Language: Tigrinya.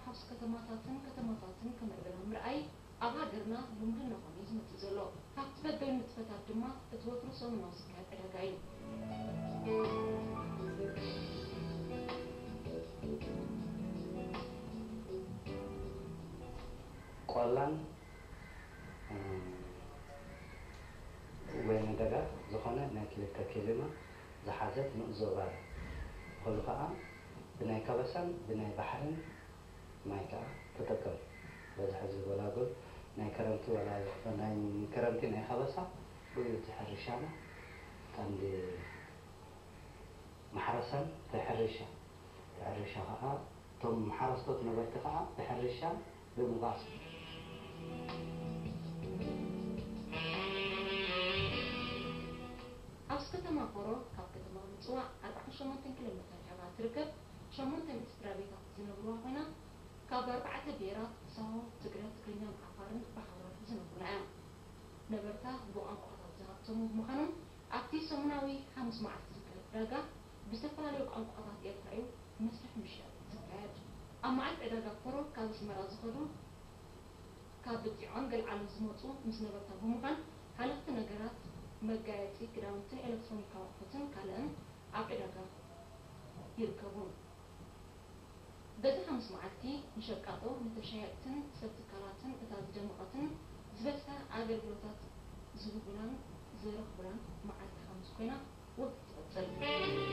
ኣብዚ ከተማታትን ከተማታትን ክምዕብላ ምርኣይ ኣብ ሃገርና ልሙድ እናኾነ እዩ ዝመጽእ ዘሎ። ካብቲ በበይኑ ንጥፈታት ድማ እቲ ወትሩ ሰሙናዊ ዝካየድ ዕዳጋ እዩ። ቆላን ወይኒ ደጋ ዝኾነ ናይ ክልተ ኬሊማ ዝሓዘት ንኡስ ዞባ እያ። ኩሉ ኸዓ ብናይ ከበሳን ብናይ ባሕርን ማይ ከዓ ትጥቀም። በዚ ሕዚ ጎላጎል ናይ ከረምቲ ወላ ናይ ከረምቲ ናይ ከበሳ ብኡ እቲ ሕርሻና ቀንዲ ማሕረሳን እቲ ሕርሻ እቲ ሕርሻ ከዓ እቶም ሓረስቶት ነበርቲ ከዓ ብሕርሻ ብምባስ ኣብዚ ከተማ ኮሮ ካብ ከተማ ምፅዋዕ ኣርባዕተ ሸሞንተ ኪሎ ሜትር ርሕቓ ትርከብ። ሸሞንተ ሚእቲ ስድራ ቤታት ዝነብሩዋ ኮይና ካብ ኣርባዕተ ብሄራት ሳሆ፣ ትግረ፣ ትግርኛን ዓፋርን ብሓባር ዝነብሩላ እያ። ነበርታ ብቋንቋታት ዝሃብተሙ ብምዃኖም ኣብቲ ሰሙናዊ ሓሙስ መዓልቲ ዝካየድ ዕዳጋ ብዝተፈላለዩ ቋንቋታት ኤርትራ እዩ መስርሕ ምሽያጥ ዝካየድ። ኣብ መዓልቲ ዕዳጋ ኮሮ ካብ ኣስመራ ዝኸዱ ካብ ብጢዖን ገልዓሎን ዝመፁ ምስ ነበርታ ብምዃን ሃለኽቲ ነገራት፣ መጋየፂ፣ ክዳውንትን ኤሌክትሮኒካዊ ኣቑሑትን ካልእን ኣብ ዕዳጋ ይርከቡ። በዚ ሓሙስ መዓልቲ ንሸቃጦ፣ ንተሻየጥትን ሰብ ትካላትን እታ ዝደመቐትን ዝበዝሐ ኣገልግሎታት ዝህቡላን ዝረኽቡላን መዓልቲ ሓሙስ ኮይና ወትሩ ትቕፅል።